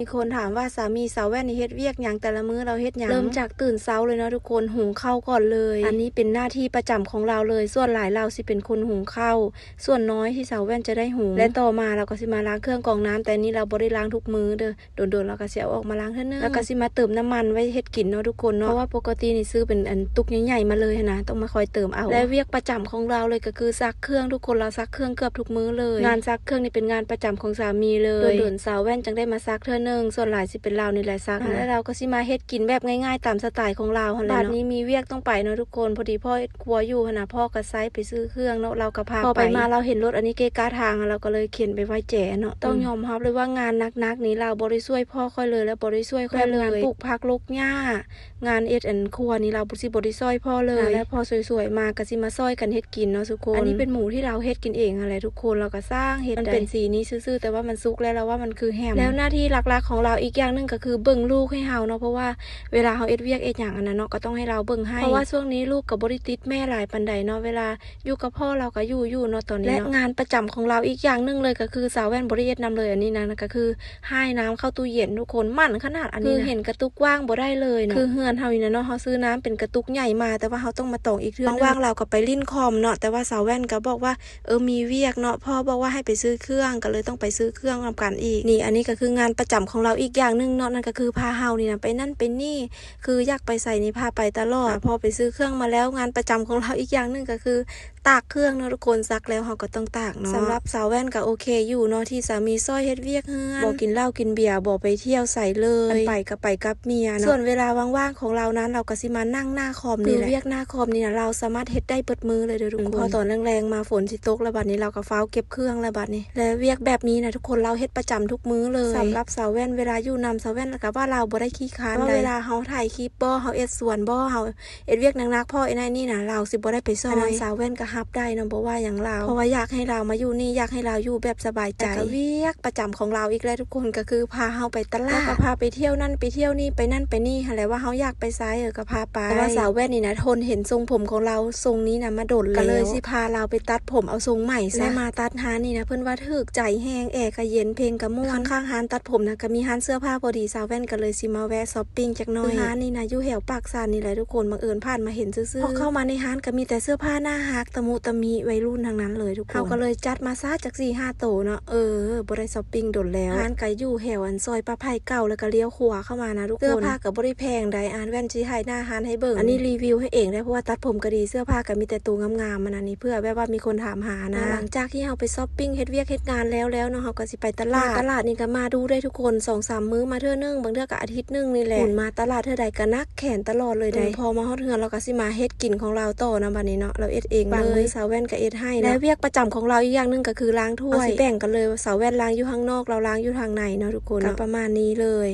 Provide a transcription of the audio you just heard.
ມີຄົນຖາມວ່າ ສາມີສາວແວ່ນນີ້ເຮັດວຽກຫຍັງ ແຕ່ລະມື້ລາວເຮັດຫຍັງ? ເລີ່ມຈາກຕື່ນເຊົ້າເລີຍເນາະທຸກຄົນ, ຫຸງເຂົ້າກ່ອນເລີຍ. ອັນນີ້ເປັນໜ້າທີ່ປະຈຳຂອງລາວເລີຍ. ສ່ວນຫຼາຍລາວຊິເປັນຄົນຫຸງເຂົ້າ, ສ່ວນນ້ອຍທີ່ສາວແວ່ນຈະໄດ້ຫຸງ ແລະ ຕໍ່ມາລາວກໍຊິມາລ້າງເຄື່ອງກອງນ້ຳ, ແຕ່ອັນນີ້ລາວບໍ່ໄດ້ລ້າງທຸກມື້ເດີ້. ດົນໆລາວກໍຊິເອົາອອກມາລ້າງເທື່ອໜຶ່ງ ແລ້ວກໍຊິມາເຕີມນ້ຳມັນໄວ້ເຮັດກິນເນາະທຸກຄົນເນາະ. ເພາະວ່າປົກກະຕິນີ້ຊື້ເປັນອັນຕຸກໃຫຍ່ໆມາເລີຍຫັ້ນນະ, ຕ້ອງມາຄອຍເຕີມເອົາ. ແລະ ວຽກປະຈຳຂອງລາວເລີຍກໍຄືຊັກເຄື່ອງທຸກຄົນ, ລາວຊັກເຄື່ອງເກືອບທຸກມື້ເລີຍ. ງານຊັກເຄື່ອງນີ້ເປັນງານປະຈຳຂອງສາມີເລີຍ. ດົນໆສາວແວ່ນຈັ່ງໄດ້ມາຊັກເທື່ອໜຶ່ງ, ສ່ວນຫຼາຍຊິເປັນລາວນີ້ແຫຼະຊັກນະ. ແລ້ວລາວກໍຊິມາເຮັດກິນແບບງ່າຍໆຕາມສະໄຕຂອງລາວຫັ້ນແຫຼະເນາະ. ບາດນີ້ມີວຽກຕ້ອງໄປເນາະທຸກຄົນ, ພໍດີພໍ່ເຮັດຄົວຢູ່ຫັ້ນນະ, ພໍ່ກໍໄຊໄປຊື້ເຄື່ອງເນາະ, ລາວກໍພາໄປ. ພໍໄປມາລາວເຫັນລົດອັນນີ້ເກະກະທາງ, ລາວກໍເລີຍເຂັນໄປໄວ້ແຈເນາະ. ຕ້ອງຍອມຮັບເລີຍວ່າງານໜັກໆນີ້ລາວບໍ່ໄດ້ຊ່ວຍພໍ່ຂ້ອຍເລີຍ ແລະ ບໍ່ໄດ້ຊ່ວຍຂ້ອຍເລີຍ. ແບບງານປູກຜັກລົກຫຍ້າ ງານເຮັດອັນຄົວນີ້ລາວບໍ່ ຊິບໍ່ໄດ້ຊ່ອຍພໍ່ເລີຍ. ແລ້ວພໍສວຍໆມາກໍຊິມາຊ່ອຍກັນເຮັດກິນເນາະທຸກຄົນ. ອັນນີ້ເປັນໝູທີ່ລາວເຮັດກິນເອງຫັ້ນແຫຼະທຸກຄົນ, ລາວກໍສ້າງເຮັດໄດ້. ມັນເປັນສີນີ້ຊື່ໆ ແຕ່ວ່າມັນສຸກແລ້ວ, ລາວວ່າມັນຄືແຮມ. ແລ້ວໜ້າທີ່ຫຼັກໆຂອງລາວອີກຢ່າງໜຶ່ງກໍຄືເບິ່ງລູກໃຫ້ເຮົາເນາະ, ເພາະວ່າເວລາເຮົາເຮັດວຽກເຮັດຫຍັງຫັ້ນນະເນາະ ກໍຕ້ອງໃຫ້ລາວເບິ່ງໃຫ້. ເພາະວ່າຊ່ວງນີ້ລູກກໍບໍ່ໄດ້ຕິດແມ່ຫຼາຍປານໃດເນາະ, ເວລາຢູ່ກັບພໍ່ລາວກໍຢູ່ຢູ່ເນາະຕອນນີ້ເນາະ. ແລະ ງານປະຈຳຂອງລາວອີກຢ່າງໜຶ່ງເລີຍກໍຄືສາວແວ່ນບໍ່ໄດ້ເຮັດນຳເລີຍ. ອັນນີ້ນະ ກໍຄື ຮ້າຍນ້ຳເຂົ້າຕູ້ເຢັນທຸກຄົນ, ໝັ້ນຂະໜາດອັນນີ້ນະ. ຄືເຫັນກະຕຸກວ່າງບໍ່ໄດ້ເລີຍນະ. ຄືເຮືອນເຮົານີ້ນະເນາະ, ເຮົາຊື້ນ້ຳເປັນກະຕຸກໃຫຍ່ມາ, ແຕ່ວ່າເຮົາຕ້ອງມາຕອງອີກເທື່ອໜຶ່ງ. ວ່າງໆລາວກໍໄປຫຼິ້ນຄອມເນາະ, ແຕ່ວ່າສາວແວ່ນກໍບອກວ່າ ເອີ ມີວຽກເນາະ, ພໍ່ບອກວ່າໃຫ້ໄປຊື້ເຄື່ອງ, ກໍເລີຍຕ້ອງໄປຊື້ເຄື່ອງນຳກັນອີກ. ນີ້ ອັນນີ້ກໍຄືງານປະຈຳຂອງລາວອີກຢ່າງໜຶ່ງເນາະ, ນັ້ນກໍຄືພາເຮົານີ້ນະໄປນັ້ນໄປນີ້, ຄືຢາກໄປໃສນີ້ພາໄປຕະຫຼອດ. ພໍໄປຊື້ເຄື່ອງມາແລ້ວ, ງານປະຈຳຂອງລາວອີກຢ່າງໜຶ່ງກໍຄື ຕາກເຄື່ອງເນາະທຸກຄົນ, ຊັກແລ້ວເຮົາກໍຕ້ອງຕາກເນາະ. ສຳລັບສາວແວ່ນກໍໂອເຄຢູ່ເນາະ ທີ່ສາມີຊ່ອຍເຮັດວຽກເຮືອນ, ບໍ່ກິນເຫຼົ້າກິນເບຍ, ບໍ່ໄປທ່ຽວໃສເລີຍ, ໄປກໍໄປກັບເມຍເນາະ. ສ່ວນເວລາວ່າງໆຂອງລາວນັ້ນ ລາວກໍຊິມານັ່ງໜ້າຄອມນີ້ແຫຼະ. ຄືວຽກໜ້າຄອມນີ້ນະ ລາວສາມາດເຮັດໄດ້ເບິດມື້ເລີຍເດີທຸກຄົນ. ອືມ ພໍຕອນແລງໆມາຝົນຊິຕົກແລ້ວບັດນີ້, ລາວກໍຟ້າວເກັບເຄື່ອງແລ້ວບັດນີ້. ແລະ ວຽກແບບນີ້ນະທຸກຄົນ ລາວເຮັດປະຈຳທຸກມື້ເລີຍ. ສຳລັບສາວແວ່ນ ເວລາຢູ່ນຳສາວແວ່ນ ກໍວ່າລາວບໍ່ໄດ້ຂີ້ຄ້ານໃດ, ເວລາເຮົາຖ່າຍຄລິບບໍ ເຮົາເຮັດສວນບໍ ເຮົາ ເຮັດວຽກໜັກໆ ພໍເຮັດນັ້ນນີ້ນະ ລາວຊິບໍ່ໄດ້ໄປຊ່ອຍ. ອັນນັ້ນສາວແວ່ນກໍຮັບໄດ້ເນາະ ບໍ່ວ່າຫຍັງລາວ, ເພາະວ່າຢາກໃຫ້ລາວມາຢູ່ນີ້ ຢາກໃຫ້ລາວຢູ່ແບບສະບາຍໃຈ. ແລ້ວກໍວຽກປະຈຳຂອງລາວອີກແລ້ວທຸກຄົນ ກໍຄືພາເຮົາໄປຕະຫຼາດ, ແລ້ວກໍພາໄປທ່ຽວນັ້ນໄປທ່ຽວນີ້ ໄປນັ້ນໄປນີ້ຫັ້ນແຫຼະ, ວ່າເຮົາຢາກໄປໃສ ເອີ ກໍພາໄປ. ແຕ່ວ່າສາວແວ່ນນີ້ນະ ທົນເຫັນຊົງຜົມຂອງລາວຊົງນີ້ນະມາດົນແລ້ວ, ກໍເລີຍຊິພາລາວໄປຕັດຜົມເອົາຊົງໃໝ່ຊະ. ແລະ ມາຕັດຮ້ານນີ້ນະ ເພິ່ນວ່າຖືກໃຈແຮງ, ແອກໍເຢັນ, ເພງກໍມ່ວນ. ຂ້າງໆຮ້ານຕັດຜົມນະ ກໍມີຮ້ານເສື້ອຜ້າພໍດີ, ສາວແວ່ນກໍເລີຍຊິມາແວະຊັອບປິງຈັກໜ້ອຍ. ຮ້ານນີ້ນະ ຢູ່ແຖວປາກຊັນນີ້ແຫຼະທຸກຄົນ, ບັງເອີນຜ່ານມາເຫັນຊື່ໆ. ພໍເຂົ້າມາໃນຮ້ານກໍມີແຕ່ເສື້ອຜ້າໜ້າຮັກ, ຕະມຸຕະມິ, ໄວລຸ້ນທັງນັ້ນເລີຍທຸກຄົນ. ເຮົາກໍເລີຍຈັດມາຊະຈັກສີ່ຫ້າໂຕເນາະ, ເອີ ບໍ່ໄດ້ຊັອບປິງດົນແລ້ວ. ຮ້ານກໍຢູ່ແຖວອັນຊອຍປ່າໄຜ່ເກົ່າ, ແລ້ວກໍລ້ຽວຂວາເຂົ້າມານະທຸກຄົນ. ເສື້ອຜ້າກໍບໍ່ໄດ້ແພງໃດ, ອານແວ່ນຊິຖ່າຍໜ້າຮ້ານໃຫ້ເບິ່ງ. ອັນນີ້ຣີວິວໃຫ້ເອງເດ້, ເພາະວ່າຕັດຜົມກໍດີ, ເສື້ອຜ້າກໍມີແຕ່ໂຕງາມໆ ອັນນັ້ນນີ້, ເພື່ອແບບວ່າມີຄົນຖາມຫານະ. ຫຼັງຈາກທີ່ເຮົາໄປຊັອບປິງເຮັດວຽກເຮັດງານແລ້ວແລ້ວເນາະ, ເຮົາກໍ ໄປຕະຫຼາດ. ມາຕະຫຼາດນີ້ກໍມາດູໄດ້ທຸກຄົນ, ສອງສາມມື້ມາເທື່ອໜຶ່ງ, ບາງເທື່ອກໍອາທິດໜຶ່ງນີ້ແຫຼະ. ໝູມາຕະຫຼາດເທື່ອໃດກໍໜັກແຂນຕະຫຼອດເລີຍໃດ. ອືມ ພໍມາຮອດເຮືອນ ລາວກໍຊິມາເຮັດກິນຂອງລາວຕໍ່ນະບັດນີ້ເນາະ, ລາວເຮັດເອງເລີຍ. ບາງມື້ສາວແວ່ນກໍເຮັດໃຫ້ນະ. ແລະ ວຽກປະຈຳຂອງລາວອີກຢ່າງໜຶ່ງກໍຄືລ້າງຖ້ວຍ. ເຮົາຊິແບ່ງກັນເລີຍ, ສາວແວ່ນລ້າງຢູ່ທາງນອກ, ລາວລ້າງຢູ່ທາງໃນເນາະທຸກຄົນເນາະ. ກໍປະມານນີ້ເລີຍ.